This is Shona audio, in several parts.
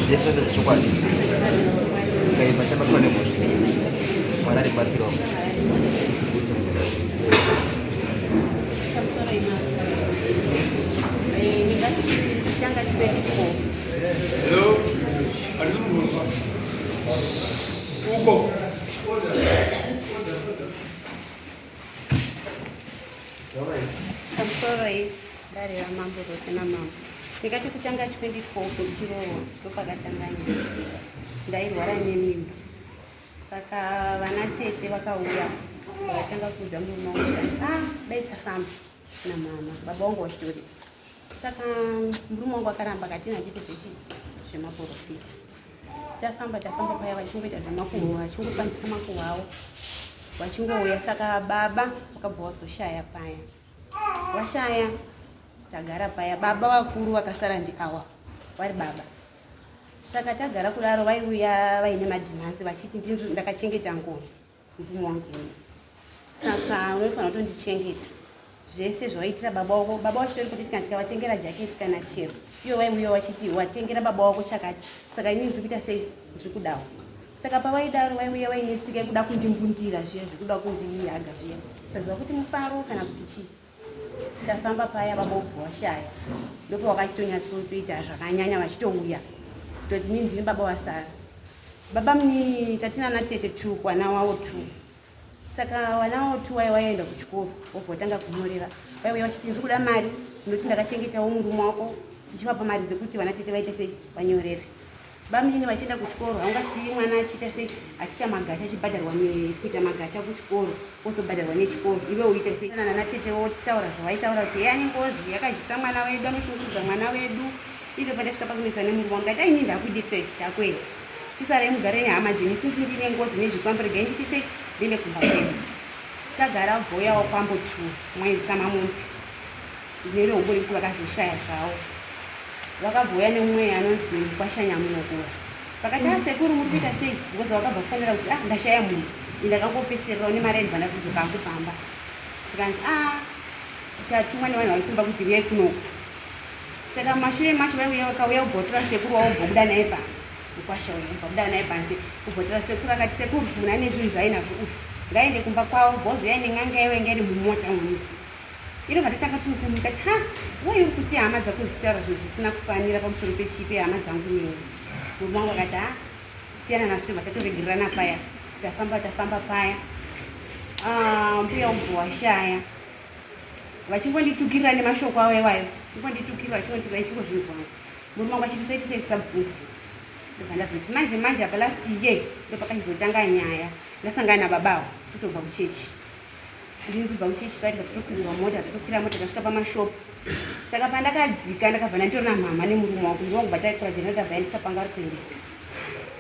Zvese ndezvechokwadi. Kaimba chabatwa nemhosva. Mwana ari kubatsirawo. Tanga 24. Hello. Uko. Pamusoroi dare ramambo rose namambo ndikati kutanga 24 kuchirowa ndopakatanga nyaya ndairwara nemimba saka vana tete vakauya vakatanga kuudza murume wangu kuti ah dai tafamba namama baba wangu wachitori saka murume wangu akaramba akati handiti zvechi zvemaporofita tafamba tafamba paya vachingoita zvemakuhwa vachingofambisa makuhwa avo vachingouya saka baba vakabva vazoshaya paya washaya tagara paya baba vakuru vakasara ndiawa vari baba saka tagara kudaro vaiuya vaine madhimanzi vachiti ndakachengeta ngoma murume wangu ini saka unofanira kutondichengeta zvese zvawaitira baba wako baba wachitori kuti kana tikavatengera jaketi kana chero iyo vaiuya vachiti watengera baba wako chakati saka inini ndiri kuita sei ndiri kudawo saka pavaidaro vaiuya vaine tsika yekuda kundimbundira zviya zvekuda kundihaga zviya saziva kuti mufaro kana kuti chii tafamba paya baba ubva washaya ndopa wakachitonyatsotoita zvakanyanya vachitouya kutoti ini ndini baba wasara baba mnini tatina natete two wana wawo two saka wana wawo two waye waenda kuchikoro wobva watanga kunyorera vaiuya vachiti ndiri kuda mari ndinoti ndakachengetawo murume wako tichivapa mari dzekuti vana tete vaite sei vanyorere Bamunini vachienda kuchikoro haungasiyi mwana achiita sei achiita magacha achibhadharwa nekuita magacha kuchikoro ozobhadharwa nechikoro iwe uite sei nana tete wotaura zvawaitaura kuti yeye ane ngozi yakadyisa mwana wedu anoshungurudza mwana wedu ito pandasvika pakunetsa nemurume wangu ndati aini ndakudii sei ndakuenda chisarai mugare nehama dzenyu sinzi ndine ngozi nezvikwambo regai nditi sei ndiende kumba kwedu tagara bhoyawo kwambo two mwedzi samamombe Nerombo rekuti vakazoshaya zvavo vakabvouya nemumwe anonzi mukwasha nyamunokora vakati ah sekuru muri kuita sei because vakabva kufanira kuti ah ndashaya munhu indakangopesererawo nemari aindibva ndazodzoka hangu pamba zvikanzi ah tatumwa nevanhu vari kumba kuti uyai kunoku saka mumashure macho vaiuya vakauya kubvotora sekuru wavo bvobuda naye panze mukwasha uyu bvobuda naye panze kubvotora sekuru akati sekuru munhu ane zvinhu zvaainazvo uyu ngaende kumba kwavo bvozouya nen'anga yavo inge iri mumota mumuzi Iro vatotanga kuchinetsa ndikati ha why uri kusiya hama dzako dzichitaura zvinhu zvisina kufanira pamusoro pechipe hama dzangu newe murume wangu akati ha siyana nazvo tobva tatoregererana paya tafamba tafamba paya ah, mbuya ubvo washaya vachingonditukirira nemashoko avo iwayo chingonditukirira vachingonditukirira ichingozvinzwa murume wangu achiti usaite sei kusabvunzi ndobva ndazoti manje manje apa last year ndopakachizotanga nyaya ndasangana nababawo totobva kuchechi ndini kubva kuchechi paiti tatokwirwa mota tatokwira mota tasvika pamashop saka pandakadzika ndakabva ndanditori namama nemurume wangu murume wangu bataikura jena tabva yaendesa panga ari kuendesa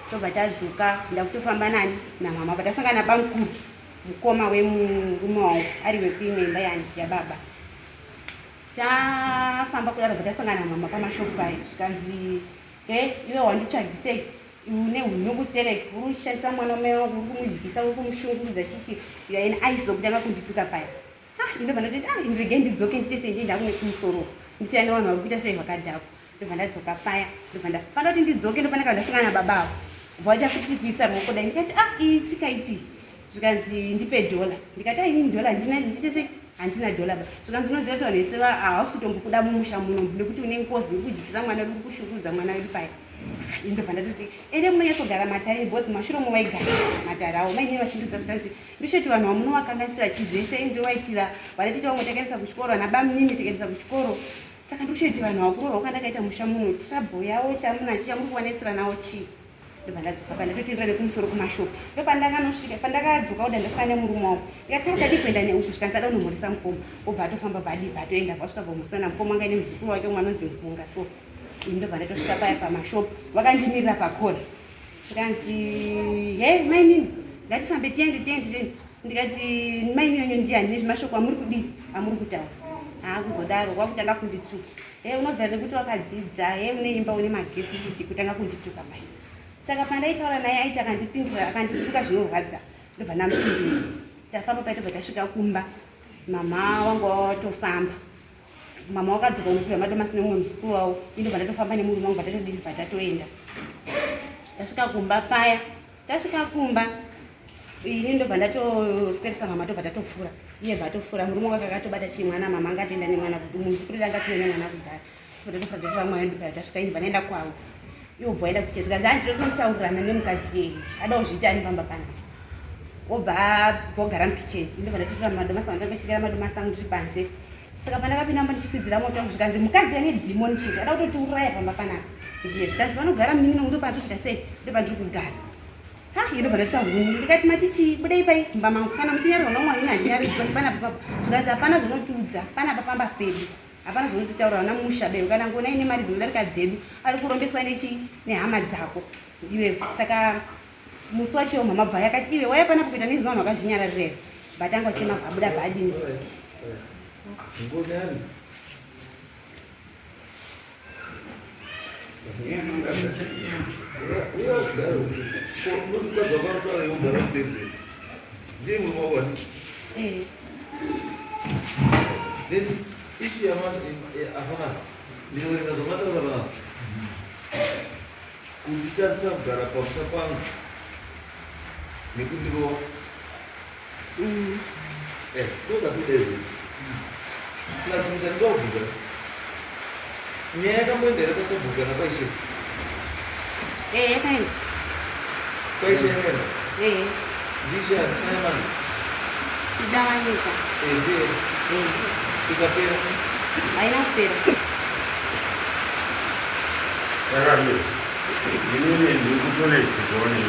tobva tadzoka ndakutofamba nani namama patasangana nabamukuru mukoma wemurume wangu ari wekuimwe imba yani yababa tafamba kudaro bva tasangana namama pamashop paye zvikanzi he iwe wanditsvagisei une hunyungu sterek uri kushandisa mwana wamai wangu uri kumudyisa uri kumushungurudza chichi yaina aizokutanga kundituka paya ah indobva ndatoti ah indirege ndidzoke ndite sei ndienda kune kumusoro ndisiyane vanhu vari kuita sei zvakadhakwa ndobva ndadzoka paya ndobva nda pandoti ndidzoke ndopanaka ndasangana nababa avo bva vaita futi kuisa ruoko dai ndikati ah iyi tsika ipi zvikanzi ndipe dhola ndikati aini dhola handina ndiite sei handina dhola ba zvikanzi unoziva kuti vanhu vese hausi kutombokuda mumusha muno nekuti une ngozi uri kudyisa mwana uri kushungurudza mwana wedu paya ndobva ndatoti ende munonyatsogara matare because mashure umo vaigara matare avo mainini vachindudza zvikanzi ndishoti vanhu vamunovakanganisira chii zvese ndovaitira vanatete vamwe takaendesa kuchikoro vana bamunini tikaendesa kuchikoro saka ndikushoti vanhu vakuroorwa kwandakaita musha muno trouble yavo chamunacho chamuri kuvanetsera nawo chii ndobva ndadzoka pa ndatotenderera nekumusoro kumashop ndopandakanosvika pandakadzoka kuda ndasika nemurume wangu ndikati akadii kuenda neuku zvikanzi ada kunomhoresa mukoma obva atofamba bva adii bva atoenda bva asvika bvamhoresa namukoma anga ine muzukuru wake umwe anonzi mupunga so ini ndobva ndatosvika paya pamashop vakandimirira pakona zvikanzi he mainini ngatifambe tiende tiende tiende ndikati mainini wenyu ndiani nezvimashoko amuri kudii amuri kutaura haakuzodaro kwakutanga kunditsuka he unobva nekuti wakadzidza he une imba une magetsi chichi kutanga kundituka mai saka pandaitaura naye aiti akandipindura akandituka zvinorwadza ndobva ndamupindura tafamba paitobva tasvika kumba mama wangu watofamba. Mama wakadzoka unopiwa madomasi nemumwe muzukuru wavo. Ini ndobva ndatofamba nemurume wangu bva tatodini bva tatoenda. Tasvika kumba paya. Tasvika kumba. Ini ndobva ndatosweresa mama tobva tatofura. Iye bva atofura murume wake akatobata chimwana mama angatoenda nemwana muzukuru angatoenda nemwana kudhara. Tobva tatofura tatora mwana wedu paya tasvika ini bva ndaenda kuhouse. Iwo bva waenda kuchechi zvikanzi hanzi tiri kutaurirana nemukadzi yenyu. Ada kuzviita ani pamba panapa. Wobva vogara mukicheni. Ini ndobva ndatotora madomasi angu ndanga madomasi angu ndiri panze. Saka pandakapinda mumba ndichikwidzira moto wangu zvikanzi mukadzi ane dhimoni chete ada kutotiuraya pamba panapa. Ndiye zvikanzi panogara munin'ina wangu ndopandosvika sei ndopandiri kugara. Ha, ini ndobva ndatora huni ndikati mati chii budei pai mumba mangu kana muchinyarirwa nomwe ini handinyariri because panapa papo zvikanzi hapana zvinotiudza panapa pamba pedu hapana zvinotitaura vana musha beru kana ngona ine mari dzinodarika dzedu ari kurombeswa nechi nehama dzako ndiwe saka musi wacho mama bva yakati iwe waya panapa kuita nezina vanhu vakazvinyararira here batanga uchema bvabuda bvaadini Ndiye murume wako handiti? Eh. Then issue hapana ndinoverenga zvamataura panapa kunditadzisa kugara pamusha pangu nekundirova Eh, ndozvatoda izvozvo plus muchandingaubvunza nyaya yakamboenda here kwasabhuku kana kwaishe Eh, yakaenda. Kwaishe yakaenda? Eh. Ndishe handisanyamani. Chidawanyika. Eh, ndiye. Eh. Ikapera? Haina kupera. Saka inini ndiri kutore chigoni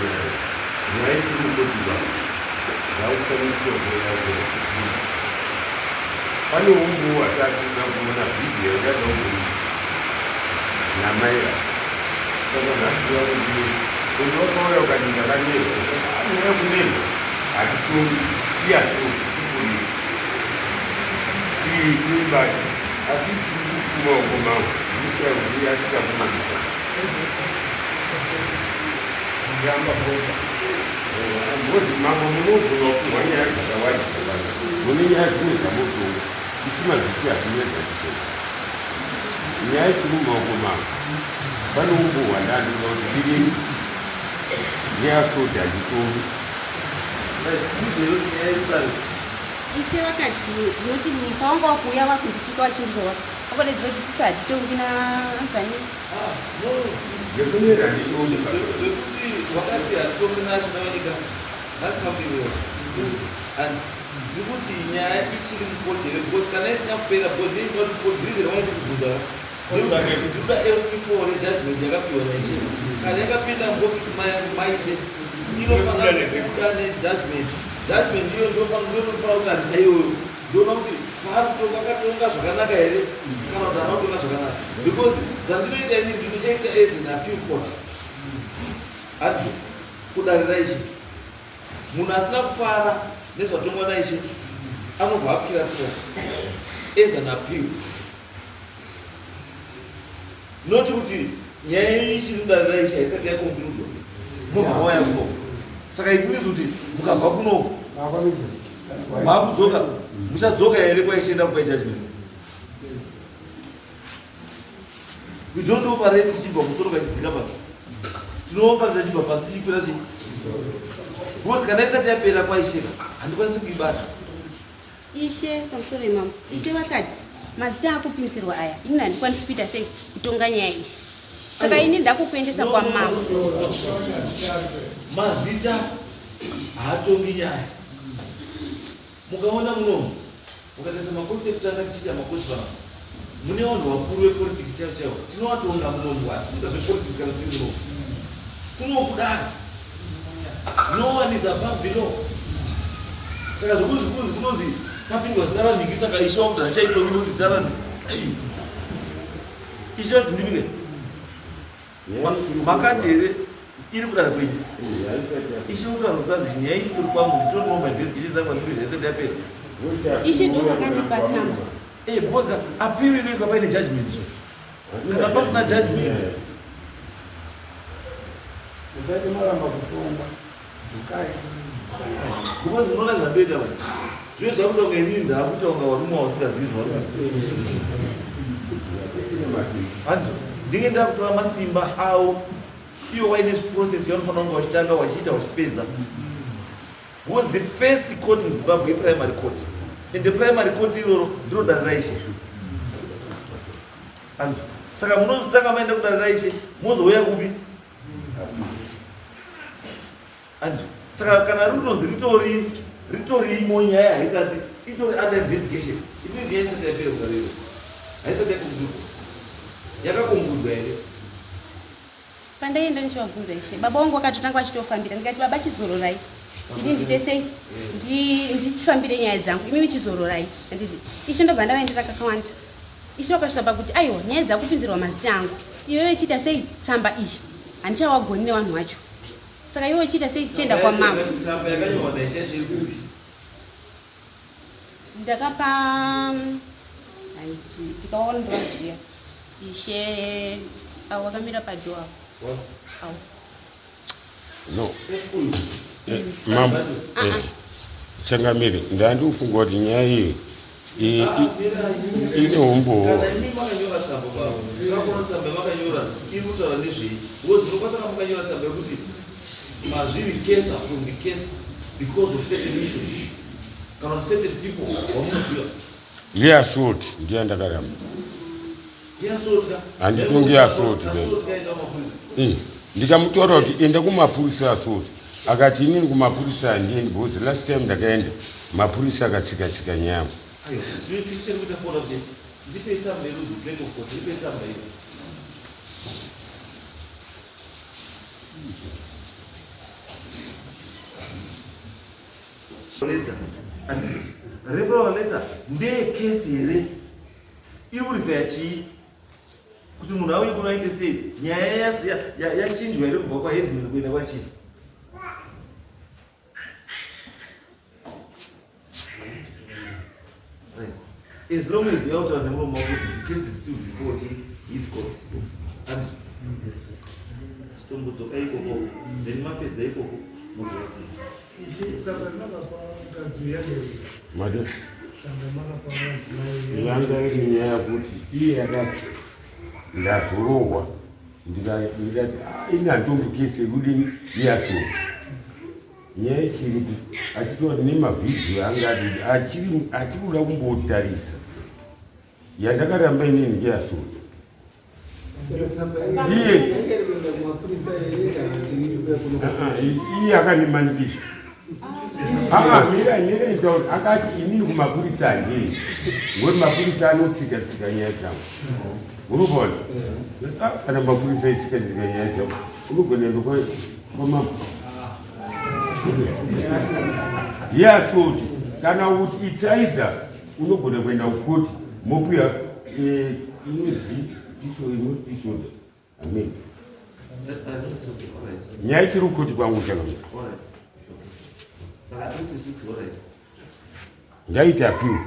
nyaya isiri kuti ba ngausanisogeyazvo pane umbu watati kuona vhidhiyo yakazobuda namaira. Saka nhasiwa kuti kuti wakauya ukati ndakaneva, nyaya yekuneva hatitongi iyatongi tipurisa iyi toibata, asi isiri kumaoko mangu ndishakuti yasvika kumamisa yamba bota ngozi. Mambo, munogona kupuhwa nyaya dzakawanda dzakawanda, mune nyaya dzimwe dzamotonga isi mazvisi hatina dzatitonga. Nyaya isiri mumaoko mangu, pane umbo hwandandinoda kuti direi neyasoti handitongi. Ishe vakati noti pawanga wakuuya vakundituka vachindirova vakadaidzira kuti sisi hatitongi naanzani. Yekunera handitongi. Zvekuti wakati hatitongi nachinawanyika, that's something else. And ndiri kuti nyaya ichiri mukoti here? Because kana isina kupera, because then not court reason why ndikubvunza, ndikuda LC4 rejudgment yakapiwa naishe. Kana yakapinda muofisi maishe, inofanira kubuda nejudgment. Judgment iyo ndofanira kutarisa iyoyo, ndoona kuti paari kutonga akatonga zvakanaka here kana kuti haana kutonga zvakanaka, because zvandinoita ini, ndinoacta as an appeal court handi kudare raishe. Munhu asina kufara nezvatongwa naishe anobva akwira kuno as an appeal, not kuti nyaya yenyu ichiri mudare raishe, haisati yaconcludwa, mobva mauya kunoko. Saka it means kuti mukabva kunoko maakudzoka, muchadzoka here kwaishe kupai judgment? We don't operate tichibva musoro kachidzika pasi, tinooperate tichibva pasi tichikwira chi, because kana isati yapera kwaisheka handikwanisi kuibata. Ishe, pamusoro imamo, ishe vakati mazita akupinzirwa aya, ini handikwanisi kuita sei kutonga nyaya iyi, saka ini ndakukuendesa kwamambo. Mazita haatongi nyaya. Mukaona munomu, mukatarisa makoti ekutanga tichiita makoti panapa, mune vanhu vakuru vepolitics chaivo chaivo, tinovatonga munomu. Hatikuita zvepolitics kana tiri munomu. Kuno kudaro no one is above the law. Saka zvokuzi kunzi kunonzi papindwa zita ranhingi, saka ishe wakuti handichaitongi nekuti zita ranhingi. Ishe vadzindimike makati here iri kudara kwenyu? Ishe kuti vanhu kutanzi nyaya ichitori kwangu, nditori no mainvestigation zangu andiri zvese ndapera. Ishe ndo vakandipa tsamba. Eh, because appeal inoitwa paine judgment. Kana pasina judgment Musati maramba kutonga. Because munoona zvandoita manje. Zviro zvakuita kunge inini ndaakuita kunga varume vasingazivi zvavari Hanzi ndinge ndakutora masimba avo ivo vaine process yavanofanira kunge vachitanga vachiita vachipedza. Because the first court muZimbabwe iprimary court. And the primary court iroro ndiro dare raishe. Hanzi saka munozotanga maenda kudare raishe mozouya kupi? And saka kana ritonzi ritori ritorimo nyaya haisati itori under investigation. It means nyaya isati yapera kudariro. Haisati yakonkudwa. Yakakonkudwa here? Pandaienda ndichivabvunza ishe, baba vangu vakatotanga vachitofambira ndikati baba chizororai ini ndite sei ndifambire nyaya dzangu imimi chizororai handidzi ishe ndobva ndavaendera kakawanda ishe vakasvika pakuti aiwa nyaya dzakupinzirwa mazita angu iwewe chiita sei tsamba iyi handichawagoni nevanhu vacho saka iwe uchiita sei tichienda kwamambo Tsamba yakanyorwa naishe yacho iri kupi? Ndakapa aiti tikaona ndovaziva ishe avo vakamira padho avo avo No. Mambo. Changamire, ndandikufunga kuti nyaya iyi ine umbowo. Kana imi makanyora tsamba baba, tinokuona tsamba yamakanyora iri kutaura nezvei? Because munokwanisa kana makanyora tsamba yekuti mazviri kesa from the case because of certain issues kana kuti certain people vamunoziva. Yeassault ndiyo yandakaramba. Yeassault ka? Handitongi assault. Assault ka enda kumapurisa. Ndikamutaura kuti enda kumapurisa assault. Akati inini kumapurisa handiendi because last time ndakaenda mapurisa akatsika tsika nyama. Aiwa, tiri kuita follow up chete. Ndipe tsamba yeruzi clerk of court, ndipe tsamba iyo. Letter. And referral letter ndeye case here? Iri kurifeya chii? Kuti munhu auye kuno aite sei? Nyaya yachinjwa here kubva kwaheadman kuenda kwachief? Right. As long as we are nemuromo wako kuti the case is still before chi his court. And chitombodzoka ikoko then mapedza ikoko mozouya kuno. Made. Yanga iri nyaya yekuti iye akati ndazorohwa ndikati ah, ini handitongi kesi yekudini yeassault. Nyaya ichiripo achitori nemavhidhiyo anga achiri achiri kuda kumbotarisa yandakaramba inini ngeassault. Iye iye akandimanikisa. Aa mira mira itauri akati inini kumapurisa handei ngoti mapurisa anotsika tsika nyaya dzangu. Urikuona? Ah, kana mapurisa aitsika tsika nyaya dzangu unogona enda kwamambo. Yeassault kana kuti it's either unogona kuenda kukoti mopiwa inozwi disorder. Amen. Nyaya ichiri kukoti kwangu changamire. Ngaite appeal.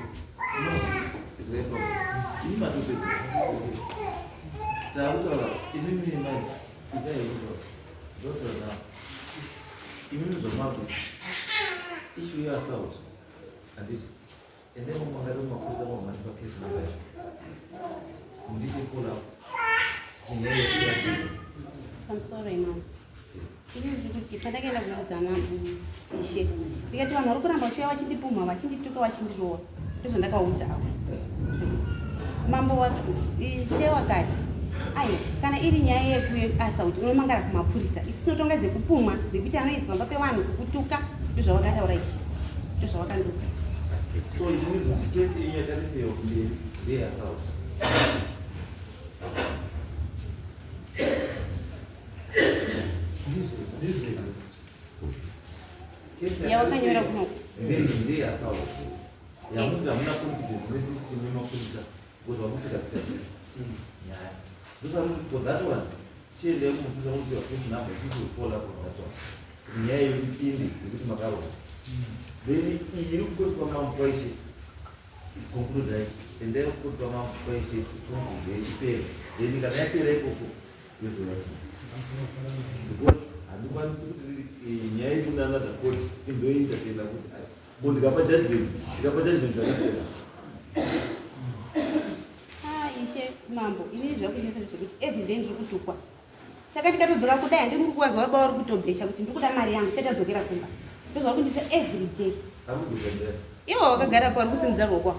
Issue yeassault handiti Endai mumangare mumapurisa mamhani pacase number yacho. Ndite follow up. Nyaya yekuti Pamusoro imama. Ini ndiri kuti pandakaenda kunoudza mambo ishe ndikati vanhu vari kuramba vachiuya vachindipumha vachindituka vachindirowa ndozvandakaudza avo. Mambo ishe wakati aiwa kana iri nyaya yekuassault unomangara kumapurisa isu tinotonga dzekupumwa dzekuti anoisa pamba pevanhu kukutuka ndozvavakataura ishe ndozvavakandiudza. So it means kuti kesi yenyu yakarifewa kumberi ndeyeassault. Kesi Yawakanyora kuno. Mberi ndeyeassault. Yamuti hamuna confidence nesystem yemapurisa because vakutsika-tsika zvinhu. Nyaya. Ndosaka kuti for that one chiendai kumapurisa mopiwa case number isusu we follow up on that one. Kuti nyaya iyo ipinde yekuti makarohwa. Then iyi iri kukoti kwamambo kwaishe conclude endai kukoti kwamambo kwaishe conclude ipere. Then kana yapera ikoko yozouya kuno. Because Handikwanisi kuti nyaya iri kune another court indoita tenda kuti bo ndikapa judgment, ndikapa judgment dzakasiyana. Ah, ishe mambo, ini zvakunetsa ndezvekuti everyday ndiri kutukwa. Saka ndikatodzoka kudai handiri muri kuwanzwa baba vari kutobhecha kuti ndiri kuda mari yangu chatadzokera kumba. Ndozvavari kundiita everyday. Arikubvisa ndiyani? Ivo vakagara po vari kusimudza ruoko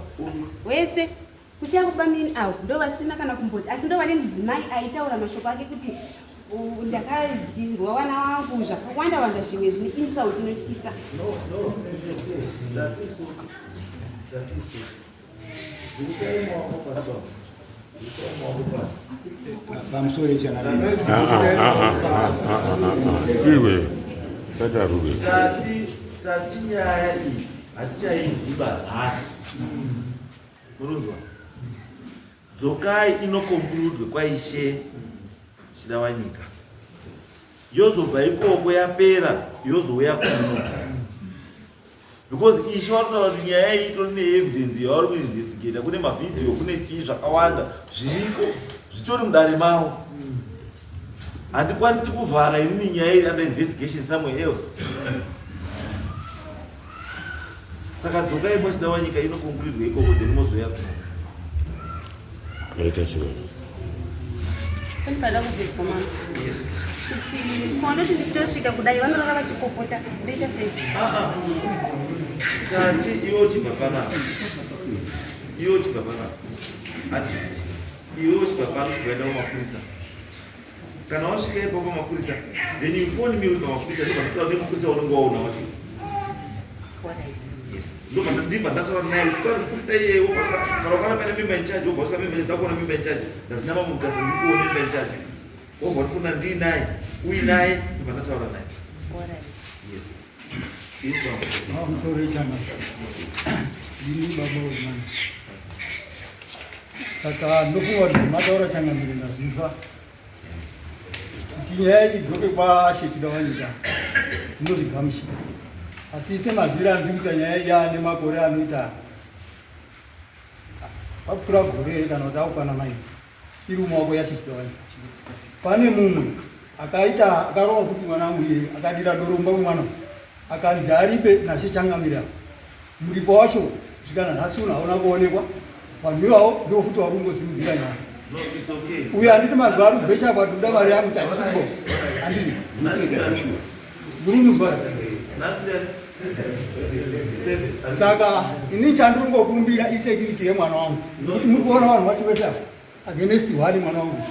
wese kusiya kubamnini avo ndovasina kana kumboti asi ndovane mudzimai aitaura mashoko ake kuti ndakadyirwa vana vangu zvakawanda wanda zvimwe zvine insult inotyisa. No, no, it's okay. That is so. That is so. Bvisai maoko pasi apo. Bvisai maoko pasi. Pamusoro changamire. Iwe tatarure. Tati nyaya iyi hatichainzwi nhasi. Murunzwa. Dzokai inoconclude kwaishe Chidawanyika. Yozobva ikoko yapera yozouya kuno. Because ishe vanotaura kuti nyaya iyi itori neevidence yavari kuinvestigata, kune mavhidhiyo, kune chii zvakawanda zviriko zvitori mudare mavo. Handikwanisi kuvhara inini nyaya iri under investigation somewhere else. Saka dzokai kwaChidawanyika inoconcludwa ikoko then mozouya kuno. Aita chivanhu. Pane kubvunzwa mama. Kuti kuona kuti ndichitosvika kudai vanorara vachipopota ndoita sei? Ah, ah. Tati iwe uchibva panapa, iwe uchibva panapa, ati iwe uchibva pano uchibva enda kumapurisa. Kana wasvika ipapo pamapurisa, then you phone me uri pamapurisa, ndobva ndataura nemupurisa unenge waona wacho. Alright. Yes, ndobva ndibva ndataura naye kuti taura mupurisa iyeye, wobva wasvika kana wakana paine member in charge, wobva wasvika member in charge, ndakuona member in charge, ndazina mamwe mutasa ndikuone member in charge, wobva wandifona ndiinaye, uinaye, ndobva ndataura naye. Alright. Yes. Yes, baba. Pamusoro changamire. Ndini baba wemwana. Saka ndofunga kuti mataura changamire ndazvinzwa. Kuti nyaya iyi idzoke kwaShe Chidawanyika ndinozvigamuchira. Asi semazwiro andiri kuita nyaya iyi yaane makore anoita papfuura gore here kana kuti akukwana maini iri mumaoko yaShe Chidawanyika. Pane mumwe akaita akarova futi mwana wangu iyeye akadira doro mumba memwana akanzi aripe naShe Changamire. Muripo wacho kusvika nanhasi uno hauna kuonekwa. Vanhu ivavo ndivo futi vari kungosimudzira nyaya. No, it's okay. Uyo handiti mazuva ari kubhecha kwati kuda mari yangu tatisipo. Handiti. Nhasi ndani? Murunuzwa. Nhasi ndani? Seven. Saka ini chandiri kungokumbira isecurity yemwana wangu. Nekuti muri kuona vanhu vacho vese ava against one mwana wangu.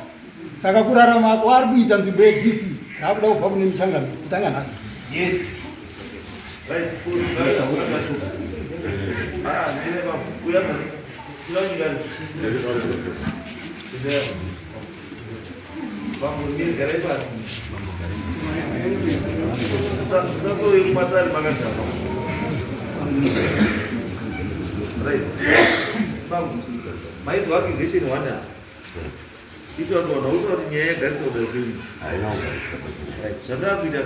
Saka kurarama kwaari kuita nzvimbo yeDC ndakuda kubva kune michangamiro kutanga nhasi. Yes. Right. Right. Ah, ndine baba. Uya pano. Chidawanyika. Bambo, ndine garai pasi. Usasouye kumatare makagara. Right. Bambo, maizwa accusation one apa. Ito watu wanauza kuti nyaya yagarisa kudai kwenyu. Haina kugarisa. Right. Zvandava kuita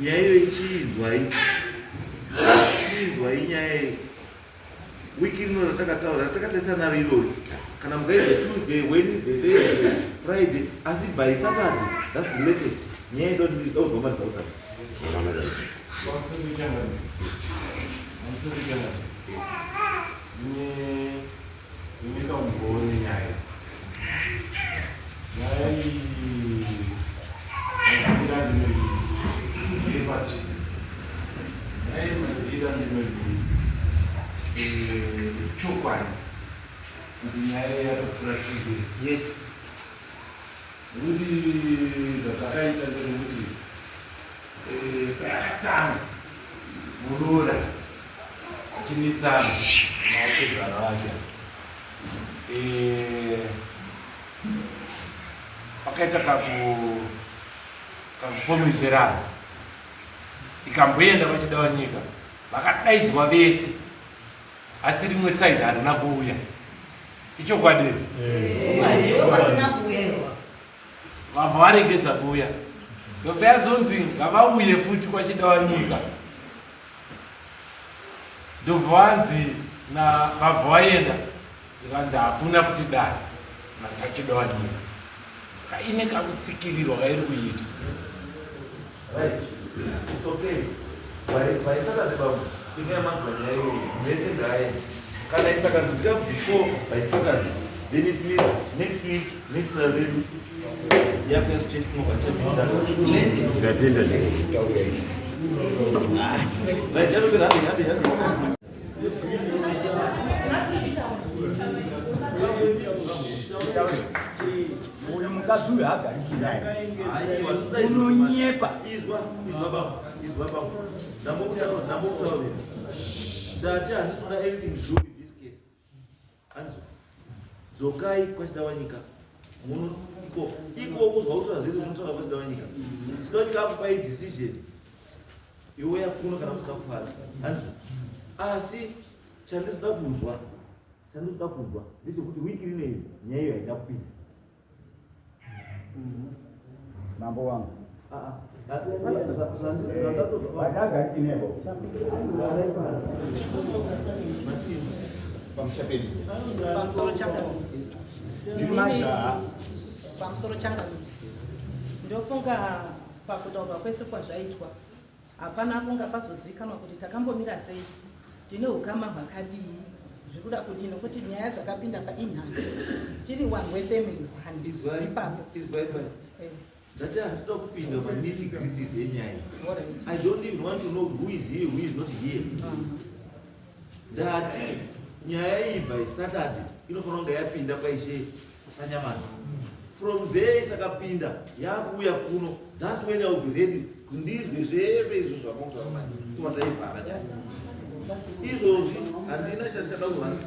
nyaya iyo ichiinzwai, chiinzwai nyaya iyo wiki rino ratakataura ratakatarisana naro irori. Kana mukaita Tuesday, Wednesday, Thursday, Friday, asi by Saturday, that's the latest, nyaya ino ndokubva maresults acho. Pamusoro changamire. Pamusoro changamire. Ndine kaumbowo nenyaya. Nyaya iyi maziviro andinoiita ndepatsva. Nyaya iyi maziviro andinoiita chokwadi kuti nyaya iyi yakapfuura 2 years. Nekuti zvazvakaita ndezvekuti payakatanga muroora achinetsana naatezvara vake, pakaita kakupomedzerana, ikamboenda vaChidawanyika, vakadaidzwa vese, asi rimwe side harina kuuya. Ichokwadi here? Vabva varegedza kuuya, ndobva yazonzi ngavauye futi kwaChidawanyika, ndobva vanzi na vabva vaenda, zvikanzi hakuna futi dare nasaChidawanyika. Kaine kakutsikirirwa kairi kuita. Right. It's okay. By Saturday babu, ine manzwa nyaya iyoyi, mese ngaaende. Kana isakanzwika before by Saturday, then it means next week, next redu yakuya straight kunobva tapinda. Ndatenda zvikuru. Right, yanopera hande hande hande. Uyu mukadzi uyu haagariki naye, unonyepa. Izwa, izwa baba, izwa baba. Ndambokutaurira. Ndati handisi kuda anything to do with this case. Handizvo. Dzokai kwaChidawanyika. Muno iko ikoko zvautaura zvese zvinotaura kwaChidawanyika. Chidawanyika akupai decision. Iwe yakuno kana musina kufara. Handizvo. Asi chandinoda kunzwa, chandinoda kunzwa ndechekuti wiki rinei nyaya iyo haina kupinda. Mambo wangu, vadagariki nebo pamuchapedi. Pamusoro changamire. Ndiri majaha. Pamusoro changamire, ndofunga pakutaurwa kwese kwazvaitwa hapana kunga pazozikanwa kuti takambomira sei, tine ukama hwakadii, zvikuda kudii, nokuti nyaya dzakapinda painhando tiri one wefamily one. Izwai. Ipapo. Izwai pai. Ndati handinoda kupinda manitty gritties enyaya. Alright. I don't even want to know who is here, who is not here. Ndati nyaya iyi by Saturday inofanira kunge yapinda kwaishe Sanyamana. From there isakapinda yakuuya kuno, that's when I will be ready kundizwe zvese izvo zvamokutaura manje. Tova taivhara nyaya. Izvozvi handina chandichada kuvanisa.